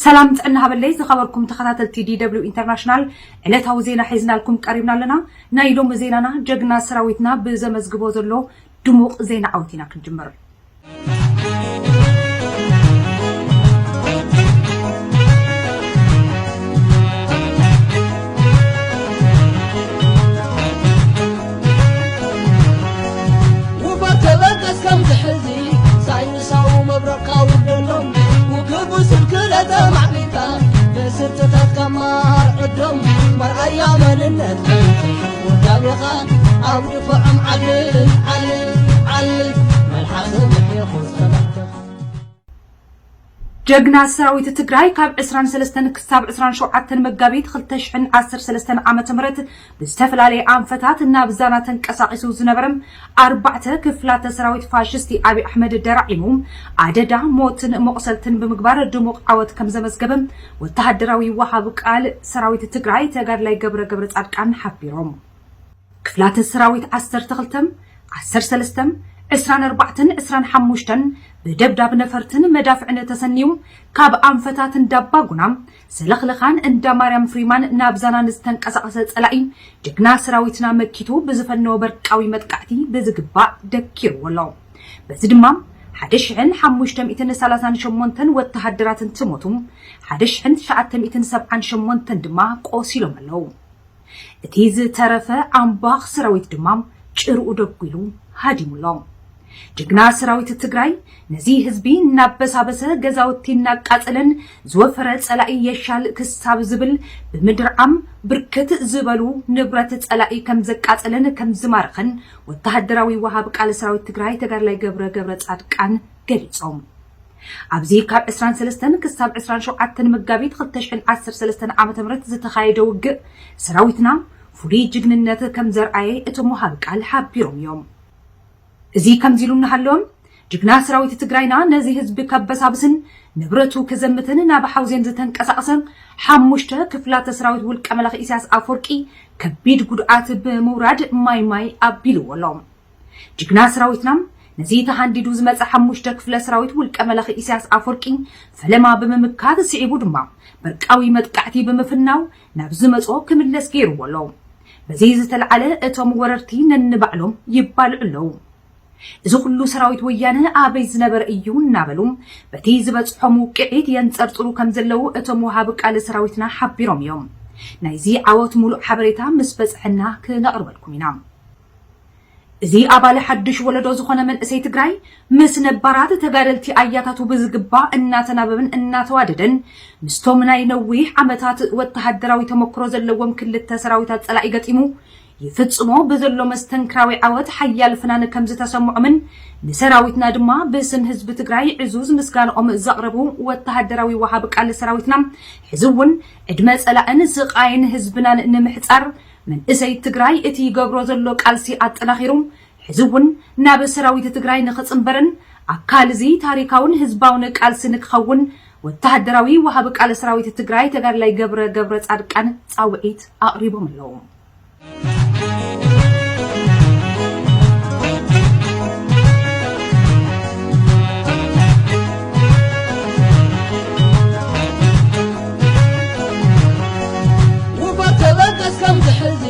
ሰላም ጥዕና ሃበለይ ዝኸበርኩም ተኸታተልቲ ዲ ደብሊው ኢንተርናሽናል፣ ዕለታዊ ዜና ሒዝናልኩም ቀሪብና ኣለና። ናይ ሎሚ ዜናና ጀግና ሰራዊትና ብዘመዝግቦ ዘሎ ድሙቕ ዜና ዓወት ኢና ክንጅምር። ውፈር ተበገስ ከምዚ ሕዚ ሳይንሳዊ መብረቕካ ውርደሎም። ውግእ ብስልኪ ለተማዕቢልካ ንስርትታትካ ማር ዕዶም። መርኣያ መንነት ውዳቤኻ ኣብ ድፋዖም ዓልል ዓልል ዓልል። መልሓስ ምሕየኹ ሰላምተኻ። ጀግና ሰራዊት ትግራይ ካብ ዕስራን ሰለስተን ክሳብ ዕስራን ሸውዓተን መጋቢት ክልተ ሽሕን ዓሰርተ ሰለስተን ዓመተ ምህረት ብዝተፈላለየ ኣንፈታት ናብ ዛና ተንቀሳቒሱ ዝነበረ ኣርባዕተ ክፍላተ ሰራዊት ፋሽስቲ ኣብይ ኣሕመድ ደራዒሙ ኣደዳ ሞትን መቑሰልትን ብምግባር ድሙቕ ዓወት ከም ዘመዝገበ ወተሃደራዊ ወሃብ ቃል ሰራዊት ትግራይ ተጋድላይ ገብረ ገብረ ጻድቃን ሓቢሮም። ክፍላተ ሰራዊት ዓሰርተ ክልተ፣ ዓሰርተ ሰለስተ፣ ዕስራን ኣርባዕተን ዕስራን ሓሙሽተን ብደብዳብ ነፈርትን መዳፍዕን ተሰንዩ ካብ ኣንፈታት እንዳባ ጉና፣ ሰለኽለኻን እንዳ ማርያም ፍሪማን ናብ ዛና ንዝተንቀሳቐሰ ጸላኢ ጀግና ሰራዊትና መኪቱ ብዝፈነወ በርቃዊ መጥቃዕቲ ብዝግባእ ደኪርዎ ኣሎ። በዚ ድማ ሓደ ሽሕን ሓሙሽተ ሚእትን ሰላሳን ሸሞንተን ወተሃደራት እንትሞቱ፣ ሓደ ሽሕን ትሽዓተ ሚእትን ሰብዓን ሸሞንተን ድማ ቆሲሎም ኣለዉ። እቲ ዝተረፈ ኣምባኽ ሰራዊት ድማ ጭርኡ ደጒሉ ሃዲሙ ኣሎ። ጅግና ሰራዊት ትግራይ ነዚ ህዝቢ እናበሳበሰ፣ ገዛውቲ እናቃጸለን ዝወፈረ ጸላኢ የሻል ክሳብ ዝብል ብምድርዓም ብርክት ዝበሉ ንብረት ጸላኢ ከም ዘቃጸለን ከም ዝማረኸን ወተሃደራዊ ወሃብ ቃል ሰራዊት ትግራይ ተጋድላይ ገብረ ገብረ ጻድቃን ገሊጾም። ኣብዚ ካብ ዕስራን ሰለስተን ክሳብ ዕስራን ሸውዓተን መጋቢት ክልተ ሽሕን ዓሰርተ ሰለስተን ዓመተ ምህረት ዝተኻየደ ውግእ ሰራዊትና ፍሉይ ጅግንነት ከም ዘርኣየ እቶም ወሃቢ ቃል ሓቢሮም እዮም። እዚ ከምዚ ኢሉ እናሃለወ፣ ጅግና ሰራዊት ትግራይና ነዚ ህዝቢ ከበሳብስን ንብረቱ ክዘምትን ናብ ሓውዜን ዝተንቀሳቐሰ ሓሙሽተ ክፍላተ ሰራዊት ውልቀ መላኺ ኢሳያስ ኣፈወርቂ ከቢድ ጉድኣት ብምውራድ ማይ ማይ ኣቢልዎ ኣሎ። ጅግና ሰራዊትና ነዚ ተሃንዲዱ ዝመጸ ሓሙሽተ ክፍለ ሰራዊት ውልቀ መላኺ ኢሳያስ ኣፈወርቂ ፈለማ ብምምካት፣ ስዒቡ ድማ በርቃዊ መጥቃዕቲ ብምፍናው ናብ ዝመጾ ክምለስ ገይርዎ ኣሎ። በዚ ዝተልዓለ እቶም ወረርቲ ነንባዕሎም ይባልዑ ኣለዉ። እዚ ኩሉ ሰራዊት ወያነ ኣበይ ዝነበረ እዩ እናበሉ በቲ ዝበጽሖም ውቅዒት የንጸርጽሩ ከም ዘለዉ እቶም ወሃቢ ቃል ሰራዊትና ሓቢሮም እዮም። ናይዚ ዓወት ሙሉእ ሓበሬታ ምስ በጽሐና ክነቕርበልኩም ኢና። እዚ ኣባል ሓድሽ ወለዶ ዝኾነ መንእሰይ ትግራይ ምስ ነባራት ተጋደልቲ ኣያታቱ ብዝግባእ እናተናበበን እናተዋደደን ምስቶም ናይ ነዊሕ ዓመታት ወተሃደራዊ ተመክሮ ዘለዎም ክልተ ሰራዊታት ጸላኢ ገጢሙ ይፍጽሞ ብዘሎ መስተንክራዊ ዓወት ሓያል ፍናን ከም ዝተሰምዖምን ንሰራዊትና ድማ ብስም ህዝቢ ትግራይ ዕዙዝ ምስጋንኦም ዘቕረቡ ወተሃደራዊ ወሃቢ ቃል ሰራዊትና ሕዚ እውን ዕድመ ጸላእን ስቓይን ህዝብናን ንምሕጻር መንእሰይ ትግራይ እቲ ይገብሮ ዘሎ ቃልሲ ኣጠናኺሩ ሕዚ እውን ናብ ሰራዊት ትግራይ ንኽጽንበርን ኣካል እዚ ታሪካውን ህዝባውን ቃልሲ ንክኸውን ወተሃደራዊ ወሃቢ ቃል ሰራዊት ትግራይ ተጋድላይ ገብረ ገብረ ጻድቃን ጻውዒት ኣቕሪቦም ኣለዉ። ውፈር ተበገስ ከምዚ ሕዚ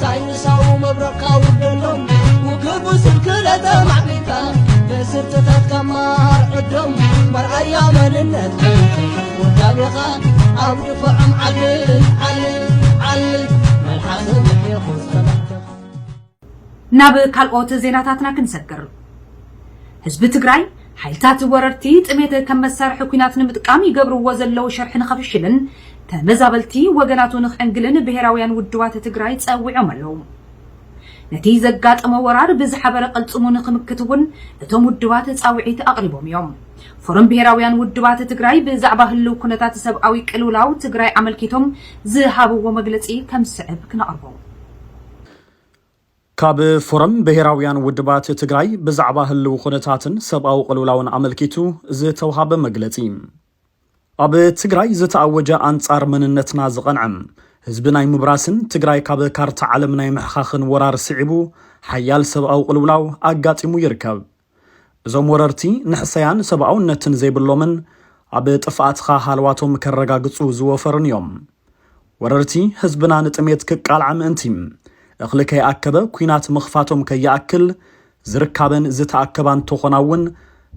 ሳይንሳዊ መብረቕካ ውርደሎም። ውግእ ብስልኪ ለተማዕቢልካ ብስርትታትካ ማር ዕዶም። መርኣያ መንነት ውዳቤኻ ኣብ ድፋዖም ዓልል ዓልል ዓልል። መልሓስ ምሕየኹ ሰላምተኻ። ናብ ካልኦት ዜናታትና ክንሰግር። ህዝቢ ትግራይ ሓይልታት ወረርቲ ጥሜት ከም መሳርሒ ኲናት ንምጥቃም ይገብርዎ ዘለዉ ሸርሒ ንኸፍሽልን ተመዛበልቲ ወገናቱ ንኽዕንግልን ብሄራውያን ውድባት ትግራይ ጸዊዖም ኣለዉ። ነቲ ዘጋጠመ ወራር ብዝሓበረ ቅልጽሙ ንኽምክት እውን እቶም ውድባት ጻውዒት ኣቕሪቦም እዮም። ፎረም ብሄራውያን ውድባት ትግራይ ብዛዕባ ህልው ኩነታት ሰብኣዊ ቅልውላው ትግራይ ኣመልኪቶም ዝሃብዎ መግለጺ ከም ዝስዕብ ክነቕርቦ። ካብ ፎረም ብሄራውያን ውድባት ትግራይ ብዛዕባ ህልው ኩነታትን ሰብኣዊ ቅልውላውን ኣመልኪቱ ዝተውሃበ መግለጺ። ኣብ ትግራይ ዝተኣወጀ ኣንጻር መንነትና ዝቐንዐ ህዝቢ ናይ ምብራስን ትግራይ ካብ ካርታ ዓለም ናይ ምሕኻኽን ወራር ስዒቡ ሓያል ሰብኣዊ ቅልውላው ኣጋጢሙ ይርከብ። እዞም ወረርቲ ንሕሰያን ሰብኣውነትን ዘይብሎምን ኣብ ጥፍኣትኻ ሃልዋቶም ከረጋግጹ ዝወፈሩን እዮም። ወረርቲ ህዝብና ንጥሜት ክቃልዓ ምእንቲ፣ እኽሊ ከይኣከበ ኲናት ምኽፋቶም ከይኣክል፣ ዝርካበን ዝተኣከባን እንተኾና እውን፣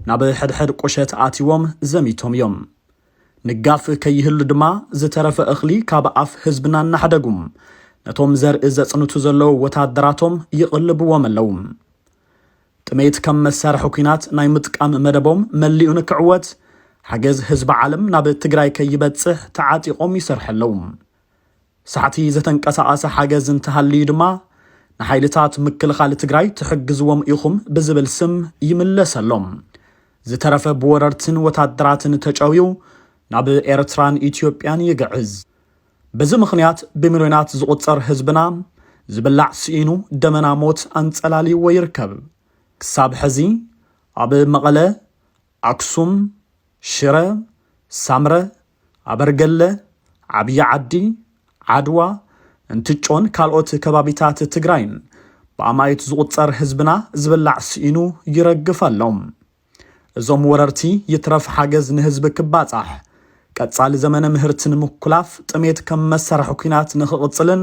ናብ ሕድሕድ ቁሸት ኣትይዎም ዘሚቶም እዮም። ንጋፍ ከይህሉ ድማ፣ ዝተረፈ እኽሊ ካብ ኣፍ ህዝብና እናሕደጉ፣ ነቶም ዘርኢ ዘጽንቱ ዘለዉ ወታደራቶም ይቕልብዎም ኣለዉ። ጥሜት ከም መሳርሒ ኲናት ናይ ምጥቃም መደቦም መሊኡ ንክዕወት፣ ሓገዝ ህዝቢ ዓለም ናብ ትግራይ ከይበጽሕ ተዓጢቖም ይሰርሑ ኣለዉ። ሳዕቲ ዘተንቀሳቐሰ ሓገዝ እንተሃልዩ ድማ፣ ንሓይልታት ምክልኻል ትግራይ ትሕግዝዎም ኢኹም ብዝብል ስም ይምለሰሎም። ዝተረፈ ብወረርትን ወታደራትን ተጨውዩ ናብ ኤርትራን ኢትዮጵያን ይግዕዝ። በዚ ምኽንያት ብሚልዮናት ዝቑጸር ህዝብና ዝብላዕ ስኢኑ ደመና ሞት ኣንጸላልይዎ ይርከብ። ክሳብ ሕዚ ኣብ መቐለ፣ ኣክሱም፣ ሽረ፣ ሳምረ፣ ኣበርገለ፣ ዓብዪ ዓዲ፣ ዓድዋ፣ እንትጮን ካልኦት ከባቢታት ትግራይን ብኣማኢት ዝቑጸር ህዝብና ዝብላዕ ስኢኑ ይረግፍ ኣሎ። እዞም ወረርቲ ይትረፍ ሓገዝ ንህዝቢ ክባጻሕ፣ ቀጻሊ ዘመነ ምህርቲ ንምኩላፍ፣ ጥሜት ከም መሳርሒ ኲናት ንኽቕጽልን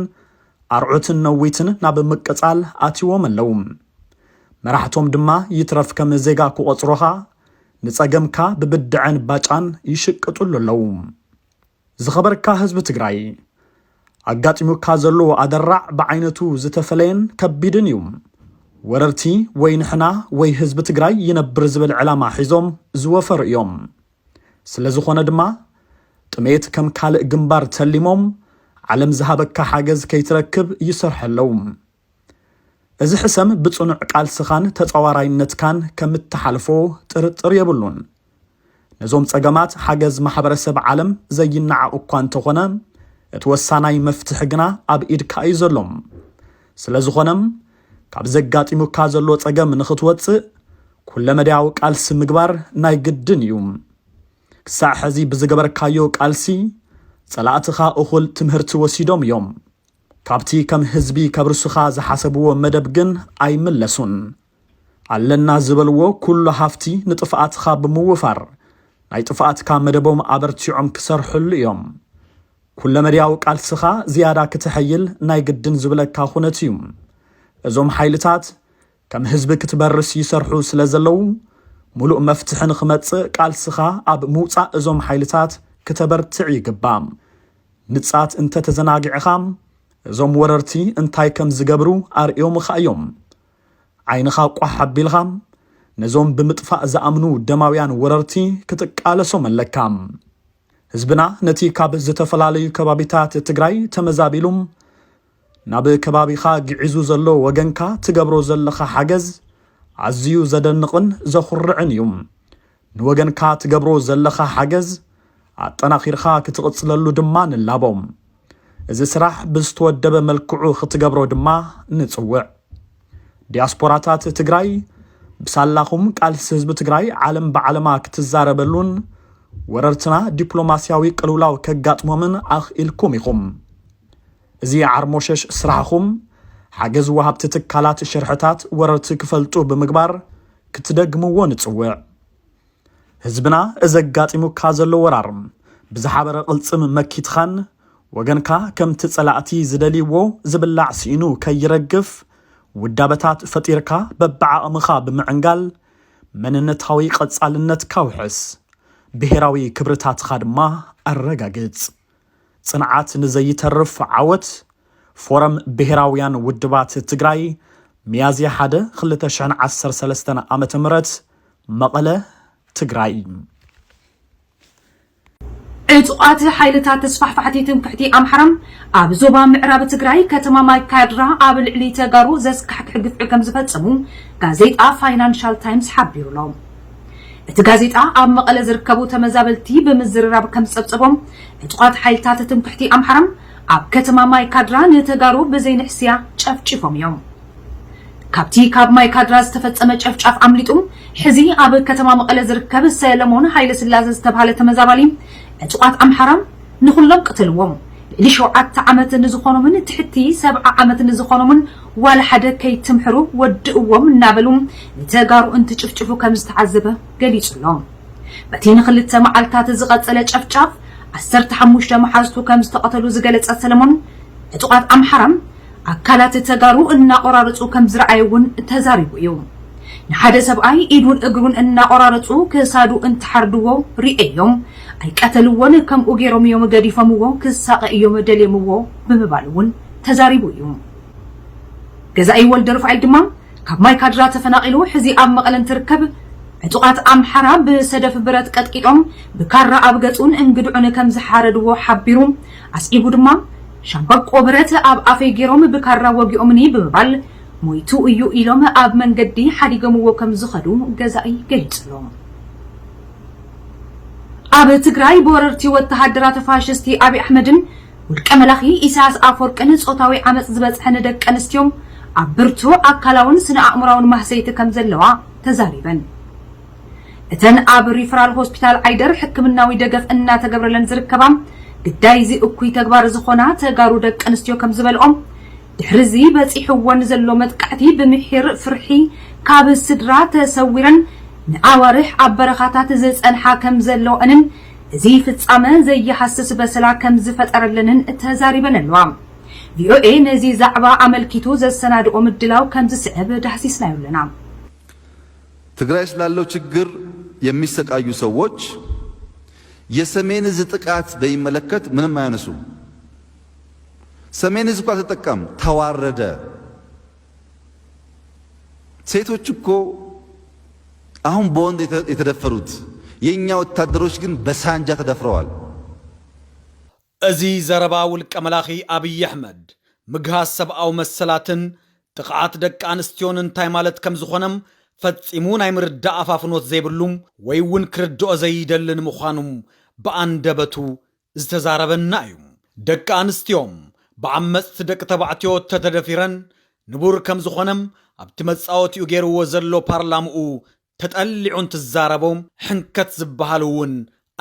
ኣርዑትን ነዊትን ናብ ምቅጻል ኣትይዎም ኣለዉ። መራሕቶም ድማ ይትረፍ ከም ዜጋ ክቖጽሮኻ፣ ንጸገምካ ብብድዐን ባጫን ይሽቅጡሉ ኣለዉ። ዝኸበርካ ህዝቢ ትግራይ፣ ኣጋጢሙካ ዘሎ ኣደራዕ ብዓይነቱ ዝተፈለየን ከቢድን እዩ። ወረርቲ ወይ ንሕና ወይ ህዝቢ ትግራይ ይነብር ዝብል ዕላማ ሒዞም ዝወፈሩ እዮም። ስለ ዝኾነ ድማ፣ ጥሜት ከም ካልእ ግንባር ተሊሞም፣ ዓለም ዝሃበካ ሓገዝ ከይትረክብ ይሰርሑ ኣለዉ። እዚ ሕሰም ብጽኑዕ ቃልስኻን ተጻዋራይነትካን ከም እትሓልፎ ጥርጥር የብሉን። ነዞም ጸገማት ሓገዝ ማሕበረሰብ ዓለም ዘይነዓቕ እኳ እንተኾነ፣ እቲ ወሳናይ መፍትሒ ግና ኣብ ኢድካ እዩ ዘሎ። ስለ ዝኾነ፣ ካብ ዘጋጢሙካ ዘሎ ጸገም ንኽትወጽእ፣ ኩለመዳያዊ ቃልሲ ምግባር ናይ ግድን እዩ። ክሳዕ ሕዚ ብዝገበርካዮ ቃልሲ፣ ጸላእትኻ እኹል ትምህርቲ ወሲዶም እዮም። ካብቲ ከም ህዝቢ ከብርሱኻ ዝሓሰብዎ መደብ ግን ኣይምለሱን። ኣለና ዝበልዎ ኩሉ ሃፍቲ ንጥፍኣትኻ ብምውፋር፣ ናይ ጥፍኣትካ መደቦም ኣበርቲዖም ክሰርሕሉ እዮም። ኩለመዳያዊ ቃልስኻ ዝያዳ ክተሐይል ናይ ግድን ዝብለካ ኩነት እዩ። እዞም ሓይልታት ከም ህዝቢ ክትበርስ ይሰርሑ ስለ ዘለዉ፣ ሙሉእ መፍትሒ ንኽመጽእ ቃልስኻ ኣብ ምውጻእ እዞም ሓይልታት ክተበርትዕ ይግባእ። ንጻት እንተተዘናጊዕኻ፣ እዞም ወረርቲ እንታይ ከም ዝገብሩ ኣርእዮምኻ እዮም። ዓይንኻ ቋሕ ኣቢልኻ፣ ነዞም ብምጥፋእ ዝኣምኑ ደማውያን ወረርቲ ክትቃለሶም ኣለካ። ህዝብና ነቲ ካብ ዝተፈላለዩ ከባቢታት ትግራይ ተመዛቢሉ ናብ ከባቢኻ ግዒዙ ዘሎ ወገንካ ትገብሮ ዘለኻ ሓገዝ ኣዝዩ ዘደንቕን ዘኹርዕን እዩ። ንወገንካ ትገብሮ ዘለኻ ሓገዝ ኣጠናኺርካ ክትቕጽለሉ ድማ ንላቦ። እዚ ስራሕ ብዝተወደበ መልክዑ ክትገብሮ ድማ ንጽውዕ። ዲያስፖራታት ትግራይ፣ ብሳላኹም ቃልሲ ህዝቢ ትግራይ ዓለም ብዓለማ ክትዛረበሉን ወረርትና ዲፕሎማስያዊ ቅልውላው ከጋጥሞምን ኣኽኢልኩም ኢኹም። እዚ ዓርሞሸሽ ስራሕኹም፣ ሓገዝ ወሃብቲ ትካላት ሽርሕታት ወረርቲ ክፈልጡ ብምግባር ክትደግምዎ ንጽውዕ። ህዝብና፣ እዚ ኣጋጢሙካ ዘሎ ወራር ብዝሓበረ ቅልጽም መኪትኻን ወገንካ ከምቲ ጸላእቲ ዝደልይዎ ዝብላዕ ስኢኑ ከይረግፍ፣ ውዳበታት ፈጢርካ በብዓቕምኻ ብምዕንጋል፣ መንነታዊ ቀጻልነትካ ውሕስ፣ ብሄራዊ ክብርታትኻ ድማ ኣረጋግጽ። ጽንዓት ንዘይተርፍ ዓወት። ፎረም ብሄራውያን ውድባት ትግራይ፣ ሚያዝያ ሓደ ክልተ ሽሕን ዓሰርተ ሰለስተን ዓመተ ምህረት፣ መቐለ፣ ትግራይ። ዕጡቓት ሓይልታት ተስፋሕፋሕቲ ትምክሕቲ ኣምሓራ ኣብ ዞባ ምዕራብ ትግራይ ከተማ ማይካድራ ኣብ ልዕሊ ተጋሩ ዘስካሕክሕ ግፍዒ ከም ዝፈጸሙ ጋዜጣ ፋይናንሻል ታይምስ ሓቢሩ ኣሎ። እቲ ጋዜጣ ኣብ መቐለ ዝርከቡ ተመዛበልቲ ብምዝርራብ ከም ዝጸብጸቦም፣ ዕጡቓት ሓይልታት ትምክሕቲ ኣምሓራ ኣብ ከተማ ማይካድራ ንተጋሩ ብዘይንሕስያ ጨፍጪፎም እዮም። ካብቲ ካብ ማይካድራ ዝተፈጸመ ጨፍጫፍ ኣምሊጡ፣ ሕዚ ኣብ ከተማ መቐለ ዝርከብ ሰለሞን ሃይለ ስላሴ ዝተባህለ ተመዛባሊ፣ ዕጡቓት ኣምሓራ ንኹሎም ቅተልዎም፣ ልዕሊ ሸውዓተ ዓመት ንዝኾኖምን ትሕቲ ሰብዓ ዓመት ንዝኾኖምን ዋላ ሓደ ከይትምሕሩ ወድእዎም እናበሉ ንተጋሩ እንትጭፍጭፉ ከም ዝተዓዘበ ገሊጹ ኣሎ። በቲ ንኽልተ መዓልታት ዝቐጸለ ጨፍጫፍ ዓሰርተ ሓሙሽተ መሓዝቱ ከም ዝተቐተሉ ዝገለጸ ሰለሞን፣ ዕጡቓት ኣምሓራ ኣካላት ተጋሩ እናቖራረጹ ከም ዝረኣየ እውን ተዛሪቡ እዩ። ንሓደ ሰብኣይ ኢዱን እግሩን እናቖራረጹ ክሳዱ እንትሓርድዎ ርእየዮም። ኣይቀተልዎን፣ ከምኡ ገይሮም እዮም ገዲፎምዎ፣ ክሳቐ እዮም ደልዮምዎ ብምባል እውን ተዛሪቡ እዩ። ገዛኢ ወልደ ሩፋኤል ድማ ካብ ማይካድራ ተፈናቒሉ ሕዚ ኣብ መቐለ እንትርከብ፣ ዕጡቓት ኣምሓራ ብሰደፍ ብረት ቀጥቂጦም ብካራ ኣብ ገጹን እንግድዑን ከም ዝሓረድዎ ሓቢሩ። ኣስዒቡ ድማ፣ ሻምበቆ ብረት ኣብ ኣፈይ ገይሮም ብካራ ወጊኦምኒ ብምባል፣ ሞይቱ እዩ ኢሎም ኣብ መንገዲ ሓዲጎምዎ ከም ዝኸዱ ገዛኢ ገሊጹ ኣሎ። ኣብ ትግራይ ብወረርቲ ወተሃደራት ፋሽስቲ ኣብይ ኣሕመድን ውልቀ መላኺ ኢሳያስ ኣፈወርቅን ጾታዊ ዓመጽ ዝበጽሐን ደቂ ኣንስትዮ ኣብ ብርቱዕ ኣካላውን ስነ ኣእምራውን ማህሰይቲ ከም ዘለዋ ተዛሪበን። እተን ኣብ ሪፈራል ሆስፒታል ዓይደር ሕክምናዊ ደገፍ እናተገብረለን ዝርከባ ግዳይ እዚ እኩይ ተግባር ዝኾና ተጋሩ ደቂ ኣንስትዮ ከም ዝበልኦም፣ ድሕሪ እዚ በጺሕወን ዘሎ መጥቃዕቲ ብምሒር ፍርሒ ካብ ስድራ ተሰዊረን ንኣዋርሕ ኣብ በረኻታት ዝጸንሓ ከም ዘለወንን፣ እዚ ፍጻመ ዘይሃስስ በሰላ ከም ዝፈጠረለንን ተዛሪበን ኣለዋ። ቪኦኤ ነዚ ዛዕባ ኣመልኪቱ ዘሰናድኦ ምድላው ከም ዝስዕብ ዳህሲስናዮ ኣለና። ትግራይ ስላለው ችግር የሚሰቃዩ ሰዎች የሰሜን እዝ ጥቃት በሚመለከት ምንም አያነሱም። ሰሜን እዝ እኮ አልተጠቃም፣ ተዋረደ። ሴቶች እኮ አሁን በወንድ የተ- የተደፈሩት፣ የእኛ ወታደሮች ግን በሳንጃ ተደፍረዋል። እዚ ዘረባ ውልቀ መላኺ ኣብይ ኣሕመድ ምግሃስ ሰብኣዊ መሰላትን ጥቕዓት ደቂ ኣንስትዮን እንታይ ማለት ከም ዝኾነም ፈጺሙ ናይ ምርዳእ ኣፋፍኖት ዘይብሉ ወይ እውን ክርድኦ ዘይደልን ምዃኑ ብኣንደበቱ ዝተዛረበና እዩ። ደቂ ኣንስትዮን ብዓመጽቲ ደቂ ተባዕትዮ ተተደፊረን ንቡር ከም ዝኾነም ኣብቲ መጻወቲኡ ገይርዎ ዘሎ ፓርላምኡ ተጠሊዑ እንትዛረቦ ሕንከት ዝበሃል እውን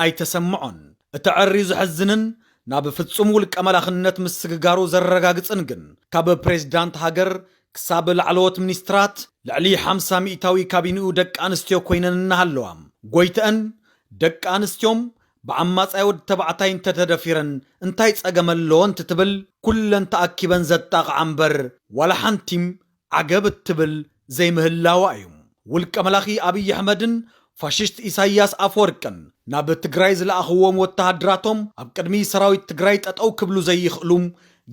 ኣይተሰምዖን። እቲ ዕሪ ዘሕዝንን ናብ ፍጹም ውልቀ መላኽነት ምስግጋሩ ዘረጋግጽን ግን ካብ ፕሬዝዳንት ሃገር ክሳብ ላዕለዎት ሚኒስትራት ልዕሊ ሓምሳ ሚእታዊ ካቢንኡ ደቂ ኣንስትዮ ኮይነን እናሃለዋ ጎይተአን ደቂ ኣንስትዮን ብዓማጻይ ወዲ ተባዕታይ እንተተደፊረን እንታይ ጸገም ኣለዎ እንትትብል ኩለን ተኣኪበን ዘጣቕዓ እምበር ዋላ ሓንቲም ዓገብ እትብል ዘይምህላዋ እዩ። ውልቀ መላኺ ኣብይ ኣሕመድን ፋሽስት ኢሳያስ ኣፈወርቅን ናብ ትግራይ ዝለኣኽዎም ወተሃድራቶም ኣብ ቅድሚ ሰራዊት ትግራይ ጠጠው ክብሉ ዘይኽእሉ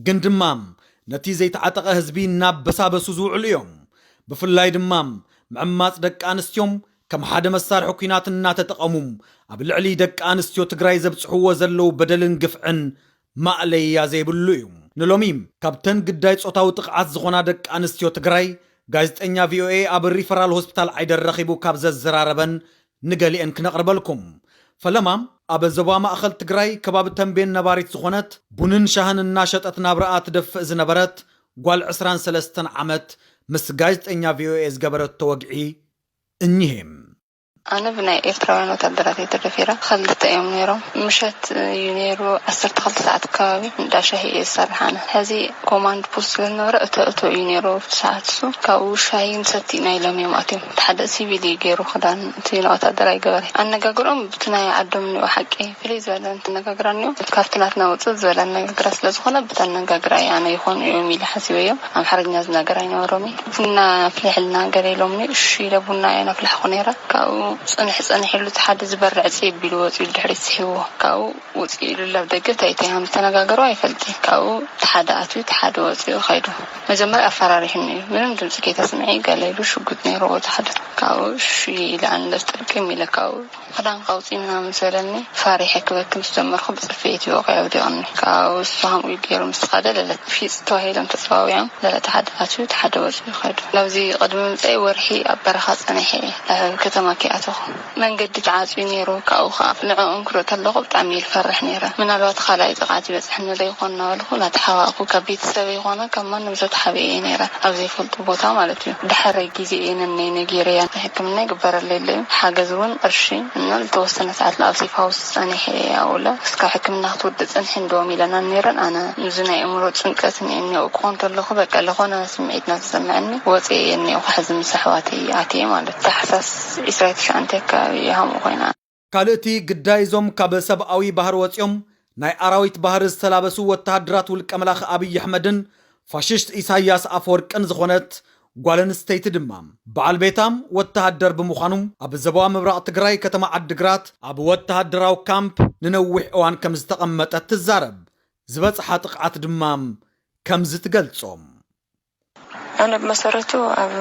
ግን ድማ ነቲ ዘይተዓጠቐ ህዝቢ እናበሳበሱ ዝውዕሉ እዮም። ብፍላይ ድማ ምዕማፅ ደቂ ኣንስትዮን ከም ሓደ መሳርሒ ኲናት እናተጠቐሙ ኣብ ልዕሊ ደቂ ኣንስትዮ ትግራይ ዘብፅሕዎ ዘለዉ በደልን ግፍዕን ማእለያ ዘይብሉ እዩ። ንሎሚ ካብተን ግዳይ ጾታዊ ጥቕዓት ዝኾና ደቂ ኣንስትዮ ትግራይ ጋዜጠኛ ቪኦኤ ኣብ ሪፈራል ሆስፒታል ዓይደር ረኺቡ ካብ ዘዘራረበን ንገሊአን ክነቕርበልኩም። ፈለማ ኣብ ዞባ ማእኸል ትግራይ ከባቢ ተንቤን ነባሪት ዝኾነት ቡንን ሻህን እናሸጠት ናብራኣ ትደፍእ ዝነበረት ጓል ዕስራን ሰለስተን ዓመት ምስ ጋዜጠኛ ቪኦኤ ዝገበረቶ ወግዒ እኒሄ። ኣነ ብናይ ኤርትራውያን ወታደራት እየ ተደፊረ። ክልተ እዮም ነይሮም። ምሸት እዩ ነይሩ፣ ዓሰርተ ክልተ ሰዓት ኣከባቢ እንዳ ሻሂ እየ ዝሰርሕ ኣነ። ሕዚ ኮማንድ ፖስት ስለ ዝነበረ እቶ እቶ እዩ ነይሩ ኣብቲ ሰዓት እሱ። ካብኡ ሻሂ ንሰቲ ኢና ኢሎም እዮም ኣትዮም። እቲ ሓደ ሲቪል እዩ ገይሩ ክዳን፣ እቲ ናይ ወታደር ኣይገበረ። ኣነጋግሮም ብቲ ናይ ዓዶም እኒኦ ሓቂ ፍልይ ዝበለ ኣነጋግራ እኒኦ። ካብቲ ናትና ውፅእ ዝበለ ኣነጋግራ ስለ ዝኾነ ብቲ ኣነጋግራ እዩ ኣነ ይኾኑ እዮም ኢለ ሓሲበዮም። ኣምሓርኛ ዝናገር ኣይነበሮም እዩ። ቡና ኣፍልሕልና ገለ ኢሎምኒ፣ እሺ ኢለ ቡና እየ ነፍላሕኹ ነይረ። ካብኡ ፅንሕ ፅንሕ ኢሉ እቲ ሓደ ዝበርዕ ፅብ ኢሉ ወፂኡ ድሕሪት ስሒዎ። ካብኡ ውፅእ ኢሉ ኣብ ደገ እንታይ እንታይ ከም ዝተነጋገሩ ኣይፈልጥን። ካብኡ እቲ ሓደ ኣትዩ እቲ ሓደ ወፂኡ ከይዱ። መጀመርያ ኣፈራሪሑኒ እዩ። ምንም ድምፂ ከይተስምዒ ገለ ኢሉ ሽጉጥ ነይርዎ እቲ ሓደ። ካብኡ እሺ ኢለ ኣነ ጥርቅም ኢለ ካብኡ ክዳንካ ኣውፅኢ ምናምን ዝበለኒ ፈሪሐ ክበኪ ምስ ጀመርኩ ብፅፍየት ይወቕዐ ኣውዲቕኒ። ካብኡ እሱ ከምኡ ገይሩ ምስ ኸደ ለለት ፊፅ ተባሂሎም ተፀዋዊዖም ለለት ሓደ ኣትዩ እቲ ሓደ ወፂኡ ከዱ። ናብዚ ቅድሚ ምምፀይ ወርሒ ኣብ በረኻ ፀኒሐ እየ ናብ ከተማ ከይኣተኹ። መንገዲ ተዓፅዩ ነይሩ። ካብኡ ከዓ ንዕኦም ክርኢ ከለኹ ብጣዕሚ እየ ዝፈርሕ ነይረ። ምናልባት ካልኣይ ጥቕዓት ይበፅሐኒ ዶ ይኾን እናበልኩ እናተሓባእኩ ካብ ቤተሰበይ ይኾነ ካብ ማንም ዝተሓብኤ እየ ነይረ ኣብ ዘይፈልጦ ቦታ ማለት እዩ። ድሕሪ ግዜ እየ ነነይ ነጊረያ። ሕክምና ይግበረለይ ኣሎ እዩ። ሓገዝ እውን ቅርሺ እና ዝተወሰነ ሰዓት ኣብ ሴፍ ሃውስ ፀኒሐ እየ ኣብኡ ለ እስካብ ሕክምና ክትወድእ ፅንሒ እንድዎም ኢለና ነይረን። ኣነ እዚ ናይ ኣእምሮ ጭንቀት እኒኦ ክኾን ከለኹ በቃ ለኾነ ስምዒት እናተሰምዐኒ ወፅየ እየ እኒኦ ሕዚ ምስ ኣሕዋተይ ኣትየ ማለት ታሕሳስ ዒስራ ትሽዓተ ኣከባቢ እየ ከምኡ ኮይና። ካልእቲ ግዳይ እዞም ካብ ሰብኣዊ ባህሪ ወፂኦም ናይ ኣራዊት ባህሪ ዝተላበሱ ወተሃደራት ውልቀ መላኺ ኣብይ ኣሕመድን ፋሽስት ኢሳያስ ኣፈወርቅን ዝኾነት ጓል ኣንስተይቲ ድማ በዓል ቤታም ወተሃደር ብምዃኑ ኣብ ዞባ ምብራቕ ትግራይ ከተማ ዓድግራት ኣብ ወተሃደራዊ ካምፕ ንነዊሕ እዋን ከም ዝተቐመጠት ትዛረብ። ዝበፅሓ ጥቕዓት ድማ ከምዚ ትገልጾ። ኣነ ብመሰረቱ ኣብ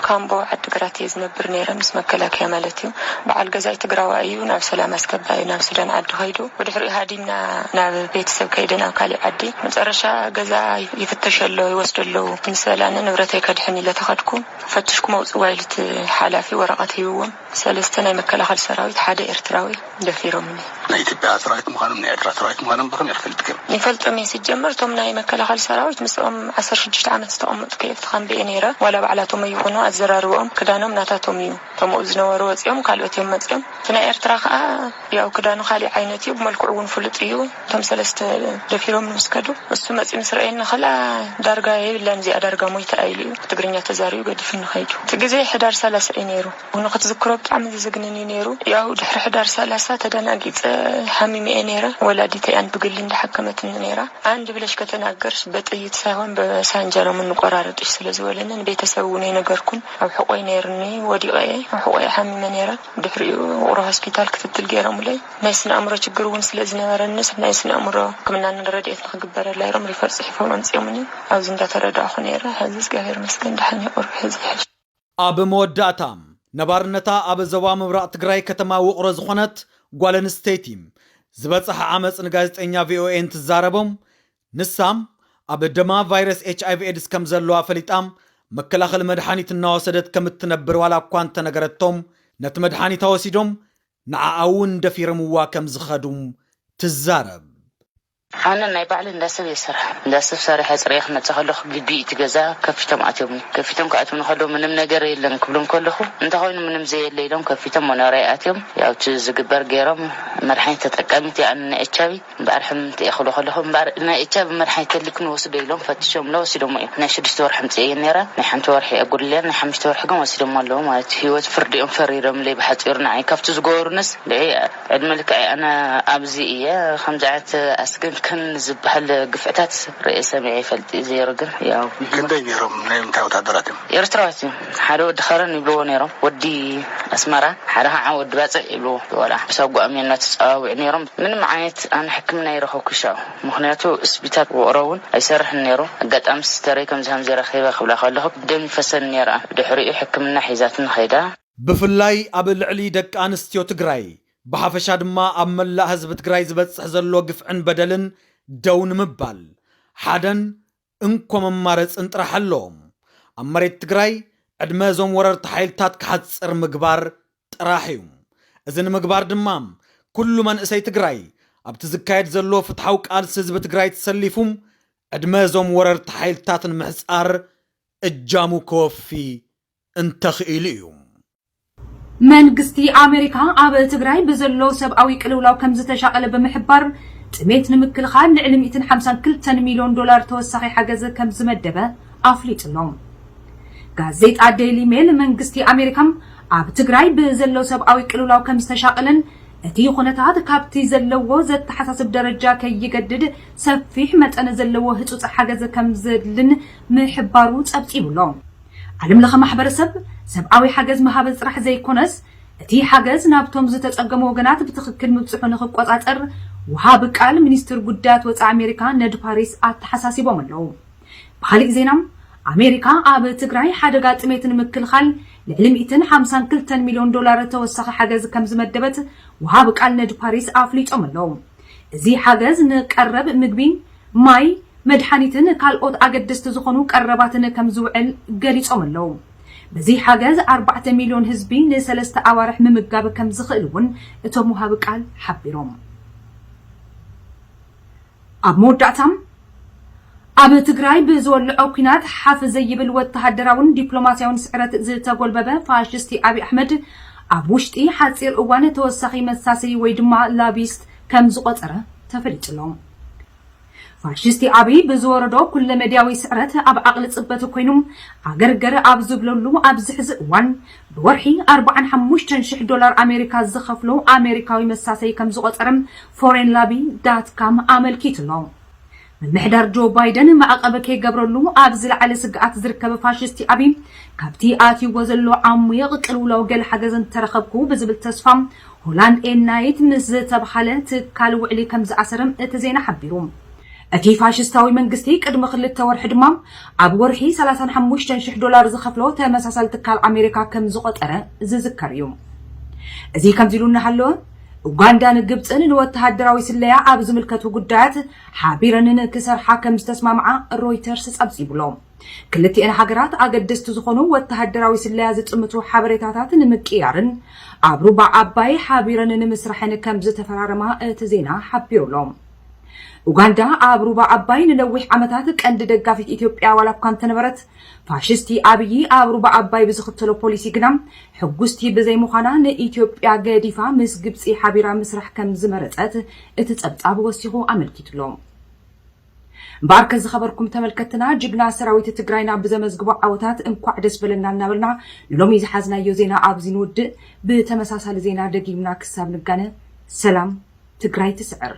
ካምቦ ዓድግራት እየ ዝነብር ነይረ፣ ምስ መከላከያ ማለት እዩ። በዓል ገዛይ ትግራዋይ እዩ፣ ናብ ሰላም ኣስገባይ እዩ፣ ናብ ሱዳን ዓዲ ከይዱ። ብድሕሪኡ ሃዲምና ናብ ቤተሰብ ከይደ ናብ ካሊእ ዓዲ። መጨረሻ ገዛ ይፍተሽ ኣሎ፣ ይወስዱ ኣለዉ። ምስ ሰላኒ ንብረተይ ከድሕን ኢለ ተኸድኩ። ፈትሽኩም ኣውፅዋ ኢሉ እቲ ሓላፊ ወረቐት ሂብዎም። ሰለስተ ናይ መከላኸሊ ሰራዊት፣ ሓደ ኤርትራዊ ደፊሮምኒ። ናይ ኢትዮጵያ ሰራዊት ምዃኖም ናይ ኤርትራ ሰራዊት ምዃኖም ብኸመይ ክትፈልጥ ገይሩ? ይፈልጦም እየ። ሲጀመር እቶም ናይ መከላኸሊ ሰራዊት ምስኦም ዓሰርተ ሽዱሽተ ዓመት ዝተቐመጥኩ እየ ኣብቲ ካምቢ እየ ነይረ። ዋላ ባዕላቶም ይኹኑ ኣዘራርብኦም ክዳኖም ናታቶም እዩ። እቶም ኣብኡ ዝነበሩ ወፂኦም ካልኦት እዮም መፂኦም። እቲ ናይ ኤርትራ ከዓ ያው ክዳኑ ካሊእ ዓይነት እዩ፣ ብመልክዑ እውን ፍሉጥ እዩ። እቶም ሰለስተ ደፊሮም ምስ ከዱ እሱ መፂኡ ምስ ረኣየኒ ከላ ዳርጋ የብላን እዚኣ ዳርጋ ሞይታ ኢሉ እዩ ትግርኛ ተዛሪቡ ገዲፉኒ ከይዱ። እቲ ግዜ ሕዳር ሰላሳ እዩ ነይሩ። ንክትዝክሮ ብጣዕሚ ዘዘግንን እዩ ነይሩ። ያው ድሕሪ ሕዳር ሰላሳ ተደናጊፀ ሓሚመ እየ ነይረ። ወላዲተይ ኣን ብግሊ እንዳሓከመትኒ ነይራ። ኣንድ ብለሽ ከተናገርሽ በጥይት ሳይሆን በሳንጃ ነው የምንቆራረጥሽ ስለዝበለኒ ንቤተሰብ እውን ኣይነገርኩን። ኣብ ሕቆይ ነይርኒ ወዲቀ እየ ኣብ ሕቆይ ሓሚመ ነይረ። ድሕሪኡ ውቅሮ ሆስፒታል ክትትል ገይሮምለይ። ናይ ስነ ኣእምሮ ችግር እውን ስለዝነበረኒ ናይ ስነ ኣእምሮ ሕክምና ረድኤት ንክግበረላ ኢሎም ሪፈር ፅሒፎም ኣምፂኦምኒ። ኣብዚ እንዳተረዳእኩ ነይረ። ሕዚ እግዚኣብሔር ይመስገን ደሓን እየ፣ ቁሩብ ሕዚ ይሕሽ። ኣብ መወዳእታ ነባርነታ ኣብ ዞባ ምብራቕ ትግራይ ከተማ ውቕሮ ዝኾነት ጓል ኣንስተይቲ ዝበፅሐ ዓመፅ ንጋዜጠኛ ቪኦኤ እንትዛረቦም ንሳ ኣብ ደማ ቫይረስ ኤች ኣይቪ ኤድስ ከም ዘለዋ ፈሊጣ መከላኸሊ መድሓኒት እናወሰደት ከም እትነብር ዋላ እኳ እንተነገረቶም ነቲ መድሓኒታ ወሲዶም ንዓኣ እውን ደፊሮምዋ ከም ዝኸዱ ትዛረብ። ኣነ ናይ ባዕለይ እንዳሰብ እየ ዝሰርሕ። እንዳሰብ ሰሪሐ ኣፅርየ ክመፅእ ከለኹ ግቢ እቲ ገዛ ከፊቶም ኣትዮም። ከፊቶም ክኣትውኒ ከለዉ ምንም ነገር የለን ክብሎም ከለኹ እንተኾይኑ ምንም ዘየለ ኢሎም ከፊቶም መኖርያ ኣትዮም። ያው እቲ ዝግበር ገይሮም መድሓኒት ተጠቃሚት እየ ኣነ ናይ ኤች ኣይቪ እምበኣር ሕምምቲ እየ ክብሎ ከለኹ እምበኣር ናይ ኤች ኣይቪ መድሓኒት ተሊኩም ንወስዶ ኢሎም ፈቲሾምለ ወሲዶሞ እዮም። ናይ ሽዱሽተ ወርሒ ኣምፅኤ እየ ነይረ። ናይ ሓንቲ ወርሒ ኣጉድልያን ናይ ሓሙሽተ ወርሒ ግን ወሲዶሞ ኣለዉ ማለት እዩ። ህይወት ፍርዲ እዮም ፈሪዶምለይ ብሓፂሩ ንዓይ ካብቲ ዝገበሩንስ ልዒ ዕድመ ልክዐይ ኣነ ኣብዚ እየ። ከምዚ ዓይነት ኣስገምክን ዝበሃል ግፍዕታት ርእየ ሰሚዐ ይፈልጥ እዩ ዘይሩ ግን ያው ክንደይ ነይሮም? ናይ ምንታይ ወታደራት እዮም? ኤርትራዋት እዮም። ሓደ ወዲ ከረን ይብልዎ ነይሮም፣ ወዲ ኣስመራ፣ ሓደ ከዓ ወዲ ባፅዕ ይብልዎ። ዋላ ብሳጓኦም እዮም እናተፀዋውዑ ነይሮም። ምንም ዓይነት ኣነ ሕክምና ይረኸብኩ ሻው ምክንያቱ ስቢታት ውቕሮ እውን ኣይሰርሕን ነይሩ። ኣጋጣሚ ስተረይ ከምዚ ከምዚ ረኺበ ክብላ ከለኹ ደም ይፈሰን ነይረ። ብድሕሪኡ ሕክምና ሒዛትኒ ከይዳ። ብፍላይ ኣብ ልዕሊ ደቂ ኣንስትዮ ትግራይ ብሓፈሻ ድማ ኣብ መላእ ህዝቢ ትግራይ ዝበፅሕ ዘሎ ግፍዕን በደልን ደው ንምባል ሓደን እንኮ መማረፅን ጥራሕ ኣለዎም። ኣብ መሬት ትግራይ ዕድመ እዞም ወረርቲ ሓይልታት ክሓፅር ምግባር ጥራሕ እዩ። እዚ ንምግባር ድማ ኩሉ መንእሰይ ትግራይ ኣብቲ ዝካየድ ዘሎ ፍትሓዊ ቃልሲ ህዝቢ ትግራይ ተሰሊፉ ዕድመ እዞም ወረርቲ ሓይልታት ንምሕፃር እጃሙ ከወፊ እንተኽኢሉ እዩ። መንግስቲ ኣሜሪካ ኣብ ትግራይ ብዘሎ ሰብኣዊ ቅልውላው ከም ዝተሻቐለ ብምሕባር ጥሜት ንምክልኻል ልዕሊ ሚእትን ሓምሳን ክልተን ሚልዮን ዶላር ተወሳኺ ሓገዝ ከም ዝመደበ ኣፍሊጡ ኣሎ። ጋዜጣ ዴይሊ ሜል መንግስቲ ኣሜሪካ ኣብ ትግራይ ብዘሎ ሰብኣዊ ቅልውላው ከም ዝተሻቐለን እቲ ኩነታት ካብቲ ዘለዎ ዘተሓሳስብ ደረጃ ከይገድድ ሰፊሕ መጠን ዘለዎ ህፁፅ ሓገዝ ከም ዘድልን ምሕባሩ ፀብፂቡ ኣሎ። ዓለም ለኸ ማሕበረሰብ ሰብኣዊ ሓገዝ ምሃብ ጥራሕ ዘይኮነስ እቲ ሓገዝ ናብቶም ዝተፀገሙ ወገናት ብትኽክል ምብፅሑ ንክቆፃፀር ወሃቢ ቃል ሚኒስትር ጉዳያት ወፃኢ ኣሜሪካ ነድ ፓሪስ ኣተሓሳሲቦም ኣለዉ። ብኻሊእ ዜና ኣሜሪካ ኣብ ትግራይ ሓደጋ ጥሜት ንምክልኻል ልዕሊ ሚእትን ሓምሳን ክልተን ሚልዮን ዶላር ተወሳኺ ሓገዝ ከም ዝመደበት ወሃቢ ቃል ነድ ፓሪስ ኣፍሊጦም ኣለዉ። እዚ ሓገዝ ንቀረብ ምግቢ፣ ማይ፣ መድሓኒትን ካልኦት ኣገደስቲ ዝኾኑ ቀረባትን ከም ዝውዕል ገሊጾም ኣለዉ። በዚ ሓገዝ ኣርባዕተ ሚልዮን ህዝቢ ንሰለስተ ኣዋርሕ ምምጋብ ከም ዝኽእል እውን እቶም ወሃቢ ቃል ሓቢሮም። ኣብ መወዳእታ ኣብ ትግራይ ብዝወልዖ ኲናት ሓፍ ዘይብል ወተሃደራውን ዲፕሎማስያውን ስዕረት ዝተጎልበበ ፋሽስቲ ኣብይ ኣሕመድ ኣብ ውሽጢ ሓፂር እዋን ተወሳኺ መሳሰዪ ወይ ድማ ላቢስት ከም ዝቆፀረ ተፈሊጡ ኣሎ። ፋሽስቲ ኣብይ ብዝወረዶ ኩለመድያዊ ስዕረት ኣብ ዓቕሊ ጽበት ኮይኑ፣ ዓገርገር ኣብ ዝብለሉ ኣብዚ ሕዚ እዋን፣ ብወርሒ ኣርባዓን ሓሙሽተን ሽሕ ዶላር ኣሜሪካ ዝኸፍሎ ኣሜሪካዊ መሳሰይ ከም ዝቖጸረ ፎሬን ላቢ ዳት ካም ኣመልኪቱ ኣሎ። ምምሕዳር ጆ ባይደን ማዕቐብ ከይገብረሉ ኣብ ዝለዓለ ስግኣት ዝርከብ ፋሽስቲ ኣብይ፣ ካብቲ ኣትይዎ ዘሎ ዓሙቕ ቅልውላው ገለ ሓገዝ እንተረኸብኩ ብዝብል ተስፋ፣ ሆላንድ ኤናይት ምስ ዝተብሃለ ትካል ውዕሊ ከም ዝኣሰረ እቲ ዜና ሓቢሩ። እቲ ፋሽስታዊ መንግስቲ ቅድሚ ክልተ ወርሒ ድማ ኣብ ወርሒ ሰላሳን ሓሙሽተን ሽሕ ዶላር ዝኸፍሎ ተመሳሳሊ ትካል ኣሜሪካ ከም ዝቖጸረ ዝዝከር እዩ። እዚ ከምዚ ኢሉ እናሃለወ፣ ኡጋንዳን ግብጽን ንወተሃደራዊ ስለያ ኣብ ዝምልከቱ ጉዳያት ሓቢረንን ክሰርሓ ከም ዝተስማምዓ ሮይተርስ ጸብጺቡሎ። ክልቲኤን ሃገራት ኣገደስቲ ዝኾኑ ወተሃደራዊ ስለያ ዝጥምቱ ሓበሬታታት ንምቅያርን ኣብ ሩባ ዓባይ ሓቢረን ንምስራሕን ከም ዝተፈራረማ እቲ ዜና ሓቢሩሎ። ኡጋንዳ ኣብ ሩባ ዓባይ ንነዊሕ ዓመታት ቀንዲ ደጋፊት ኢትዮጵያ ዋላ እኳ እንተነበረት፣ ፋሽስቲ ኣብይ ኣብ ሩባ ዓባይ ብዝኽተሎ ፖሊሲ ግና ሕጉስቲ ብዘይምዃና ንኢትዮጵያ ገዲፋ ምስ ግብጺ ሓቢራ ምስራሕ ከም ዝመረጸት እቲ ጸብጻብ ወሲኹ ኣመልኪቱሎ። እምበኣርከ ዝኸበርኩም ተመልከትና፣ ጅግና ሰራዊት ትግራይና ብዘመዝግቦ ዓወታት እንኳዕ ደስ በለና እናበልና ንሎሚ ዝሓዝናዮ ዜና ኣብዚ ንውድእ። ብተመሳሳሊ ዜና ደጊምና ክሳብ ንጋነ፣ ሰላም ትግራይ ትስዕር።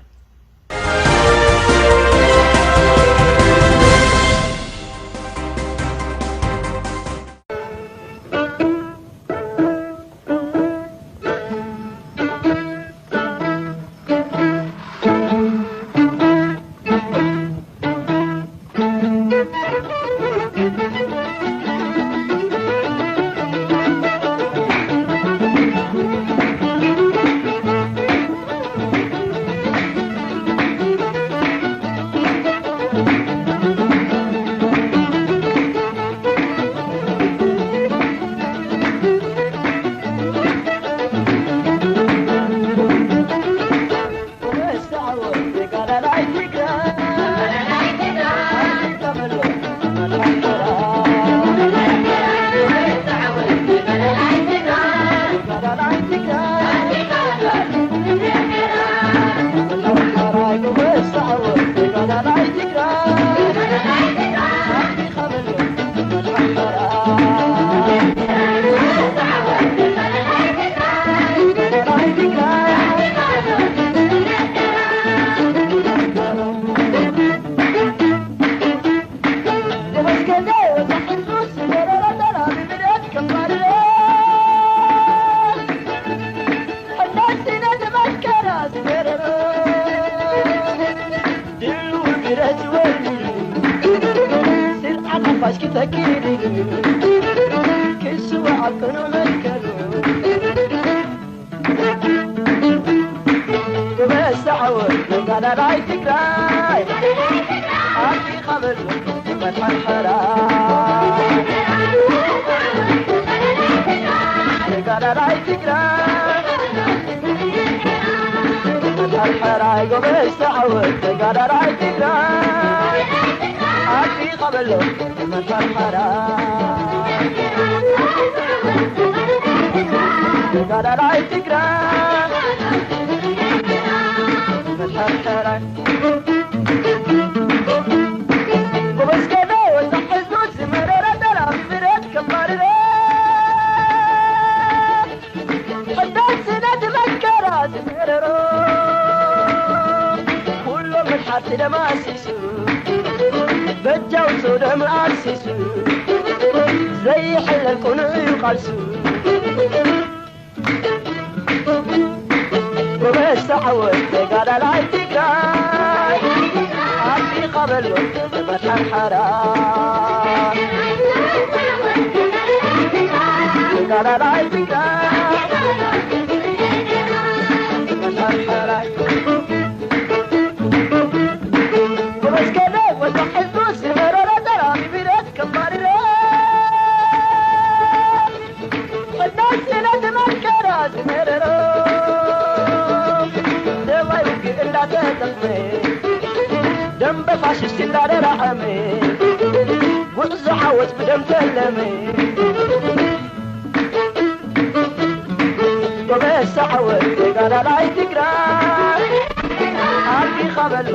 ኻበሎ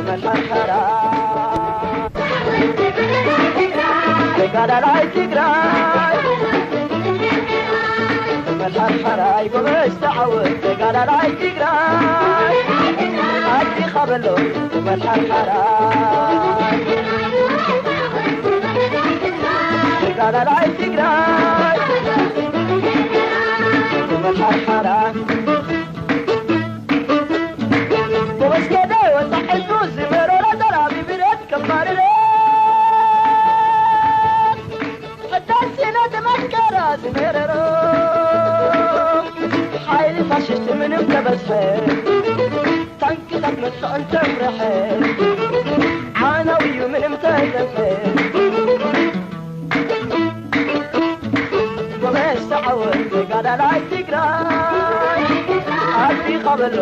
መሓርሓራ ተጋዳላይ ትግራይ መሓርሓራይ ጎበዝ ተዓወት ተጋዳላይ ትግራይ ኣቲ ኻበሎ መሓርሓራ ተጋዳላይ ትግራይ መሓርሓራ ጎበዝ ከደ ወፃ ሕዝቡ ዝመረሮ ዘራቢ ብረት ከማርረ ሕዳሴ ነቲ መከራ ዝመረሮ ሓይሊ ፋሽስት ምንም ተበዝሐ ታንክታት መጥፍዕን ተምረሐ ዓናውዩ ምንም ተዘፍሐ ጎበዝ ተዓወት ተጋዳላይ ትግራይ ኣቲ ኻበሎ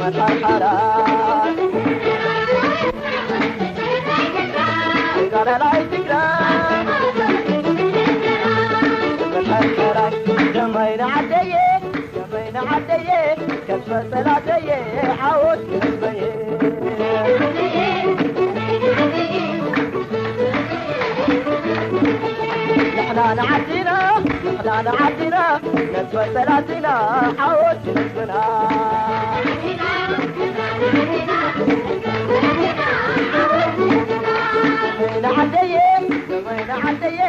መሓርሓራ ተጋዳላይ ትግራይ መሓርሓራ ደማይ ንዓደየ ደማይ ንዓደየ ከፈጸላተየ ዓወት ንህዝበየ ንሕና ንዓድና ንሕና ንዓድና ነጥፈ ጠላትና ዓወት ንህዝብና ንዓደየ ንዓደየ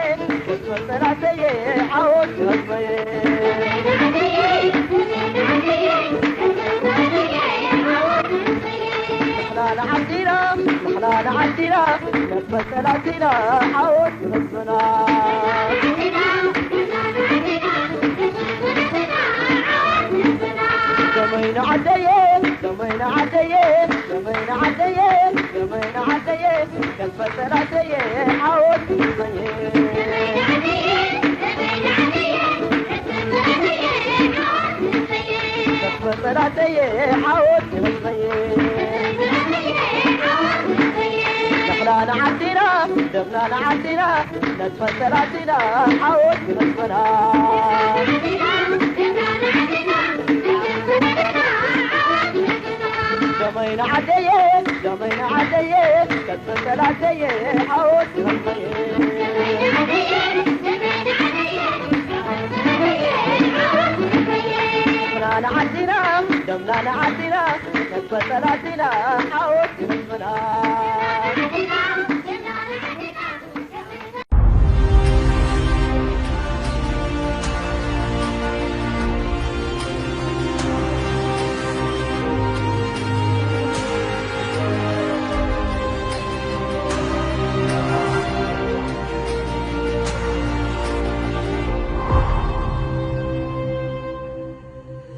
ነጥፈ ጠላተየ ዓወት ንህዝበየ ንሕና ንዓድና ንሕና ንዓድና ነጥፈ ጠላትና ዓወት ንህዝብና ደመይ ንዓደየ ደመይ ንዓደየ ደመይ ንዓደየ ደመይ ንዓደየ ነጥፈ ጠላተየ ዓወት ንህዝበየ ነጥፈ ጠላተየ ዓወት ንህዝበየ ንሕና ንዓድና ደምና ንዓድና ነጥፈ ጠላትና ዓወት ንህዝብና ደመይ ንዓደየ ደመይ ንዓደየ ነጥፈ ጠላተየ ዓወት ንህዝበየ ንሕና ንዓድና ደምና ንዓድና ነጥፈ ጠላትና ዓወት ንህዝብና